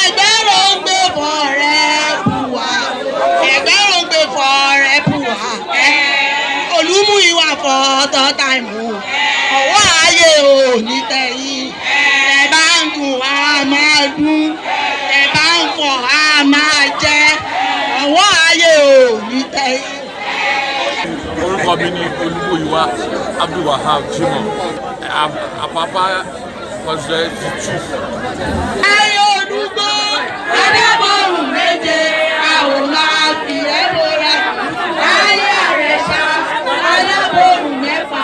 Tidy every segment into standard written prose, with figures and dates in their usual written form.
Ẹgbẹ́ ló ń gbé fọ̀rẹ́ bù wá. Ẹgbẹ́ ló ń gbé fọ̀rẹ́ bù wá. Olúmúyìwá for third time. Ọwọ́ ayé ò ní tẹ̀yìn. Ẹ bá ń dùn, á máa dún. Ẹ bá ń fọ̀, á máa jẹ́. Ọwọ́ ayé ò ní tẹ̀yìn. Orúkọ mi ni Olúmúyìwá Abdulwahab Jimoh, Apapa constituency two. Ayé olùgbò adábọ̀rùn méje, a ò máa fi ẹ́ bóra. Ayé àrẹ̀sà adábọ̀rùn mẹ́fà,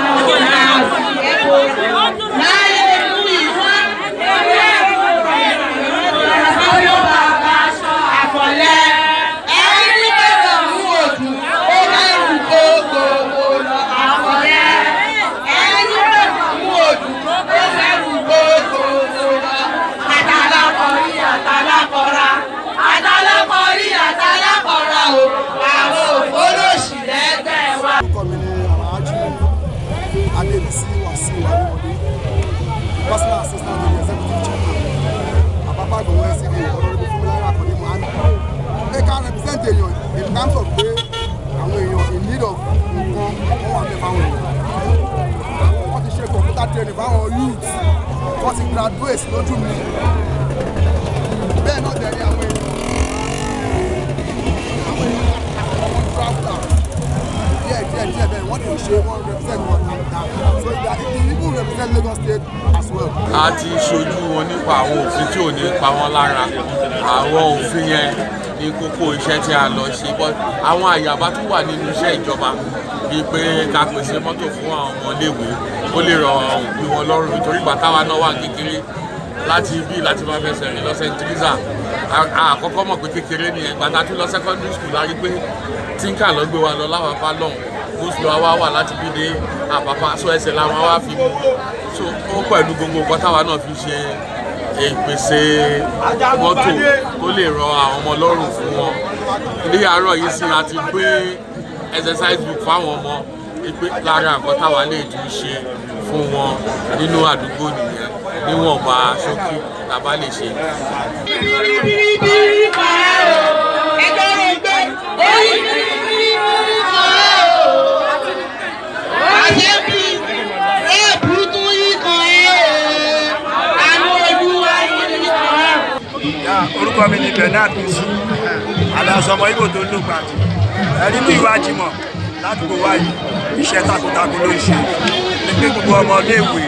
a ò máa fi ẹ́ bóra. Láyé mú ìwá ọyọ́ bàbá aṣọ àfọ̀lẹ́. Ẹni bẹ̀rẹ̀ mú òdù, ó bẹ̀rù gbogbo lọ àfọ̀lẹ́. Ẹni bẹ̀rẹ̀ mú òdù, ó bẹ̀rù gbogbo lọ. Àtàlákọ̀rí àtàlákọ̀ra, àtàlákọ̀rí àtàlákọ̀ra o, àwọn òfólòṣì lẹ́gbẹ̀ẹ́ wa. Orúkọ mi ni Alhaji Adébísí Wàsíù Arímọdé, personal assistant to the executive chairman, Apapa Ìgbọ̀wọ́ LCDA, Honourable Fúnmiláyọ̀ Àkàndé Mohammed. Pé ká represent èèyàn in terms of pé àwọn èèyàn in need of nǹkan, wọ́n wà bẹ́ẹ̀ fáwọn èèyàn. Wọ́n ti ṣe computer training fáwọn youth, wọ́n ti graduate lójú mi. Bẹ́ẹ̀ náà dẹ̀ ni àwọn èèyàn travel out díẹ̀ díẹ̀ díẹ̀. Bẹ́ẹ̀ wọ́n lè ṣe, wọ́n represent wọn dáadáa, so that it even represent Lagos State as well. A ti ṣojú wọn nípa àwọn òfin tí ò ní pa wọ́n lára. Àwọn òfin yẹn ní kókó iṣẹ́ tí a lọ ṣe, but àwọn àyàbá tó wà nínú iṣẹ́ ìjọba, bíi pé ká pèsè mọ́tò fún àwọn ọmọléèwé, ó lè rọ òbí wọn lọ́rùn, nítorí ìgbà táwa náà wà kékeré, láti ibi láti máa fẹsẹ̀ rìn lọ St. Teresa, àkọ́kọ́ mọ̀ pé kékeré nìyẹn. Ìgbà tá a tún lọ secondary school, la rí pé tínkà lọ gbé wa lọ láwọn apá lọ́hùn, go-slow wa wà láti bí dé Àpápá, so ẹsẹ̀ làwọn wá fi mú. So ó pẹ̀lú gbogbo nǹkan táwa náà fi ṣe ìpèsè mọ́tò tó lè rọ àwọn ọmọ lọ́rùn fún wọn. Ní àárọ̀ yìí sí, a ti gbé exercise book fáwọn ọmọ pé lára nǹkan táwa lè tún ṣe fún wọn nínú àdúgbò nìyẹn, níwọ̀nba ṣókí tàbá lè ṣe. Bíríbíríbírí pa ẹ́ o, ẹgbẹ́ ló gbé orí bíríbíríbírí pa ẹ́ o. Àṣẹ́bí rẹ́ẹ̀bù tún yí kan ẹ́ o, àánú olúwa yí kan ẹ́ o. Orúkọ mi ni Bernard Bisu alias ọmọ Ibo tó ń lò gbàdì ẹni mú ìwà jìmọ̀ ládùúgbò wa yìí. Iṣẹ́ takuntakun ló ń ṣe ní pé gbogbo ọmọléèwé,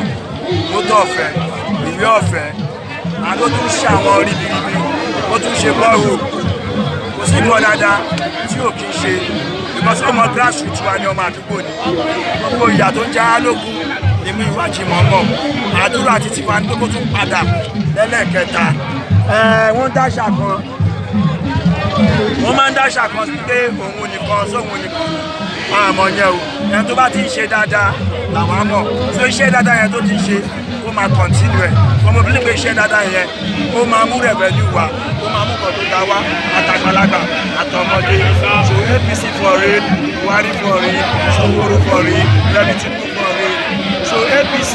mọ́tò ọ̀fẹ́, ìwé ọ̀fẹ́, àti ó tún ṣe àwọn ribiribi, ó tún ṣe bọ́ọ̀rù. Kò sí nǹkan dáadáa tí ò kí ń ṣe, because ọmọ grassroots wa ni, ọmọ àdúgbò ni. Gbogbo ìyà tó ń já lógún ní mú ìwà jìmọ̀ mọ̀. Àdúrà títí wa ní pé kó tún padà lẹ́lẹ́kẹta. Wọ́n dáṣà kan, wọ́n máa ń dáṣà kan sí pé òun nìkan sóhun nìkan àmọ́ yẹn o. Ẹni tó bá ti ń ṣe dáadáa làwọn á mọ̀. So iṣẹ́ dáadáa yẹn tó ti ń ṣe, ó máa continue ẹ̀. Ọmọ obìnrin pé iṣẹ́ dáadáa yẹn, ó máa mú revenue wá, ó máa mú nǹkan tó dá wá, àtàgbàlagbà àtọmọdé. So APC for real, Buhari for real, Sanwó-Olu for real, Rẹ̀mí Tinubu for real. So APC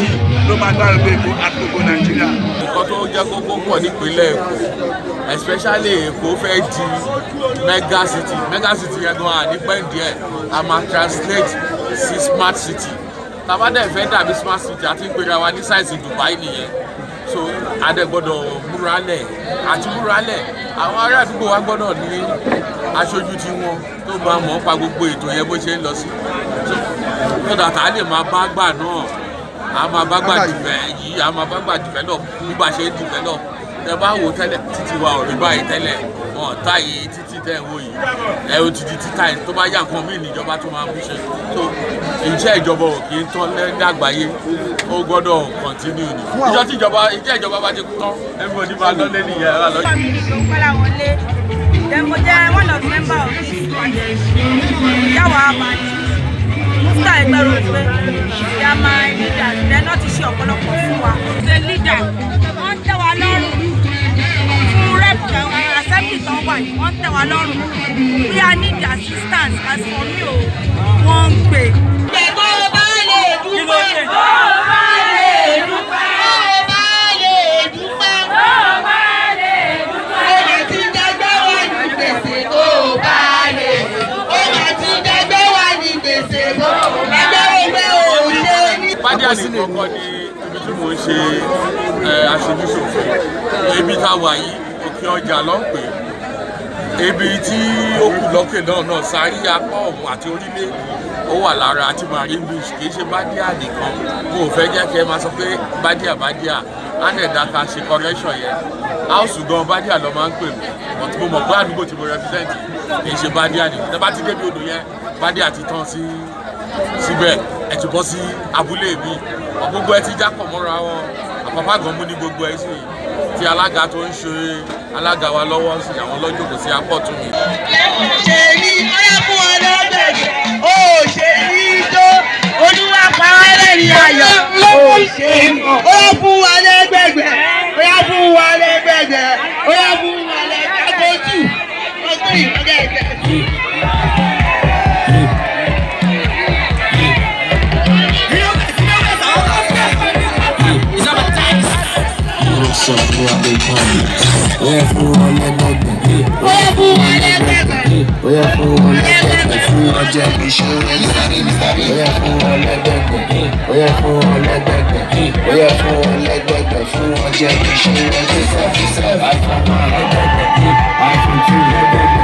ló máa gbá gbogbo Èkó àti gbogbo Nàìjíríà. Nǹkan tó jẹ́ kókó pọ̀ nípínlẹ̀ Èkó, especially Èkó fẹ́ di mega city. Mega city yẹn gan àní pẹ́ díẹ̀, a máa translate sí smart city. Tá bá dẹ̀ fẹ́ dàbí smart city àti ìpera wa ní size Dubai nìyẹn. So a dẹ̀ gbọ́dọ̀ múralẹ̀ àti múralẹ̀. Àwọn ará àdúgbò wa gbọ́dọ̀ ní aṣojú tiwọn tó máa mọ̀ pa gbogbo ètò yẹn bó ṣe ń lọ sí, so that a lè máa bá gbà náà, a máa bá gbà dìfẹ́ yìí, a máa bá gbà develop bí bá ṣe ń develop. Tẹ bá wò tẹ́lẹ̀, títí wa ò rí báyìí tẹ́lẹ̀. Wọn táyé títí tẹ́ ń wò yìí, ẹ ó ti di títà yìí. Tó bá yá, nǹkan míì níjọba tó máa mú ṣe. So iṣẹ́ ìjọba ò kì í tán lẹ́gbàáyé, ó gbọ́dọ̀ continue ni. Ìjọ tí ìjọba, iṣẹ́ ìjọba bá ti tán, everybody máa lọ lé nìyẹn. Lọ. Mi ní Kọ́láwọlé. Then mo jẹ́ one of member of this party. Yawa party. Mufta Ẹgbẹ́rúgbé. They are my leaders. Then wọ́n ti ṣe ọ̀pọ̀lọpọ̀ fún wa. Ṣe leader, wọ́n ń tẹ́ wa lọ́rùn fún rep assembly tán wà yìí, wọ́n ń tẹ́ wa lọ́rùn. We are need assistance. As for me o, wọ́n ń gbé. Tó bá lè dúpẹ́. Tó bá lè dúpẹ́. Tó bá lè dúpẹ́. Tó bá lè Ẹgbẹ́rògbé ò ṣe ní. Bádíà nìkan kọ́ ni ibi tí mò ń ṣe aṣojú ṣòfin. Ibi tá a wà yìí, Òkè Ọjà ló ń pè é. Ibi tí ó kù lọ́kè náà sáré apá ọ̀hún àti orílẹ̀ ó wà lára àti Marine Beach. Kì í ṣe Bádíà nìkan. Mo ò fẹ́ jẹ́ kí ẹ máa sọ pé Bádíà, Bádíà. Á dẹ̀ dá ká ṣe correction yẹn. House gan, Bádíà ló máa ń pè mí, but mo mọ̀ pé àdúgbò tí mo represent kì í ṣe Bádíà nìkan. Tẹ́ bá ti débi odò yẹn, Bádíà ti tán sí síbẹ̀, ẹ ti bọ́ sí abúlé mi. Gbogbo ẹ ti jápọ̀ mọ́ra wọn. Àpapọ̀ gan mú ní gbogbo ẹ sì tí alága tó ń ṣe alága wa lọ́wọ́ sí àwọn lọ́jọ́kọ̀ sí apọ̀tún mi. Ṣe ní ọyá fún wa lẹ́gbẹ̀gbẹ̀ ó ṣe ní tó olúwa pa wá lẹ́rìn ayọ̀ ó ṣe ní ó yá fún wa lẹ́gbẹ̀gbẹ̀, ó yá fún wa lẹ́gbẹ̀gbẹ̀, ó yá fún wa lẹ́gbẹ̀gbẹ̀, two three ọ̀gẹ̀gẹ̀. Ó yẹ fún wọn lẹ́gbẹ̀gbẹ̀. Ó yá fún wa lẹ́gbẹ̀gbẹ̀. Ó yẹ fún wọn lẹ́gbẹ̀gbẹ̀, fún wọn jẹ́ iṣẹ́. Ó yẹ fún wọn lẹ́gbẹ̀gbẹ̀. Ó yẹ fún wọn lẹ́gbẹ̀gbẹ̀. Ó yẹ fún wọn lẹ́gbẹ̀gbẹ̀, fún wọn jẹ́ iṣẹ́. iPhone 1 lẹ́gbẹ̀gbẹ̀, iPhone 2 lẹ́gbẹ̀gbẹ̀.